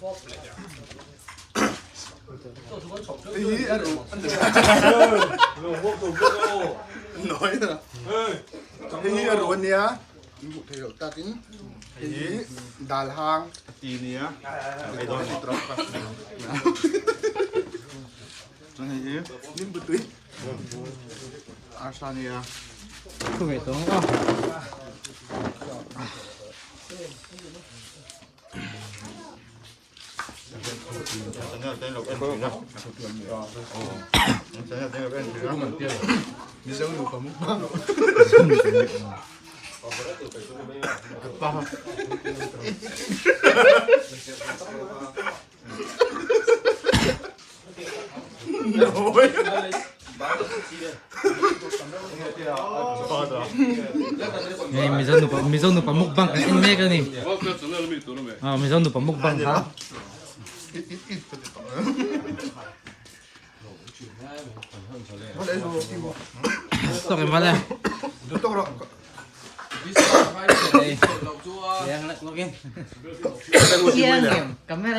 Hei hi a ru ania hmuh theih loh takin hei hi dal hang a ti nia ei dawn ni chuan hei hi nimbu tui arsa nia thu ve tawng a. Mizo nupa mukbang. Hei Mizo nupa Mizo nupa mukbang kan en mek a ni. Ah Mizo nupa mukbang kha. Tawk em vale. Tawk rawh. Hei. Yang lak login. Yang. Kamera.